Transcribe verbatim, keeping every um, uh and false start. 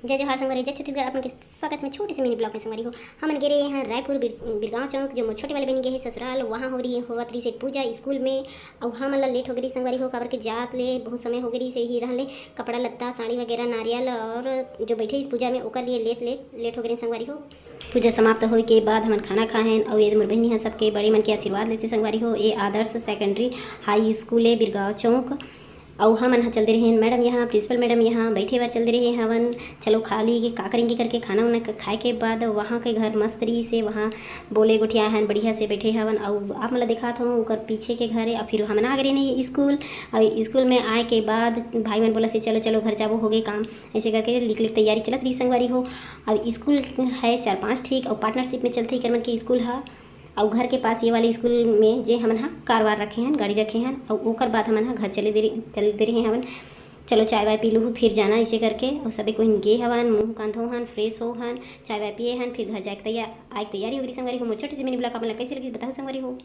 जय जोहार संगवारी, जय छत्तीसगढ़। आप मन के स्वागत में छोटे से मिनी ब्लॉग में संगवारी हो। हमन गे रहे हैं रायपुर बिर-, बिरगांव चौक, जो मोर छोटे वाले बहन गे हे ससुराल, वहाँ हो रही, होवत रही से पूजा स्कूल में। अउ हमन ला लेट हो गई संगवारी हो, काबर के जात ले बहुत समय हो गई से ही रहन ले कपड़ा लत्ता, साड़ी वगैरह, नारियल और जो बैठे इस पूजा में ओकर लिए लेट लेट लेट हो गई संगवारी हो। पूजा समाप्त होए के बाद हमन खाना खाएन अउ ये मोर बहिनी ह सबके बड़े मन के आशीर्वाद लेथे संगवारी हो। ये आदर्श सेकेंडरी हाई स्कूल है बिरगांव चौक। अउ हमन ह चल दे रहे हैं मैडम यहाँ, प्रिंसिपल मैडम यहाँ बैठे बर चल दे रहे हवन। चलो खा ली के का करेंगे करके खाना उना क-, खाए के बाद वहाँ के घर मस्त रही से वहाँ बोले गोठिया हन, बढ़िया से बैठे हवन। अउ आप मन ला दिखात हूँ ओकर पीछे के घर है। अउ फिर हमन आ गए रहे स्कूल। अउ स्कूल में आए के बाद भाई मन बोला से चलो चलो घर जाबो, हो गए काम, ऐसे करके लिख लिख तैयारी चलत रही संगवारी हो। अब स्कूल है चार पांच ठीक अउ पार्टनरशिप में चलते ही कर मन के स्कूल है। अउ घर के पास ये वाले स्कूल में जे हमन हा कार वार रखे हन, गाड़ी रखे हन, अउ ओकर बाद हमन हा घर चले दे चले दे रहे हवन। चलो चाय वाय पी लूहू, फिर जाना, ऐसे करके। अउ सबे कोई गे हवन, मुंह कान धो हन, फ्रेश हो हन, चाय वाय पिए हन, फिर घर जाए के तैयार आए के तैयारी हो रही संगवारी हो। मोर छोटे से मिनी ब्लॉग आप मन ला कैसे लगी बताओ संगवारी हो।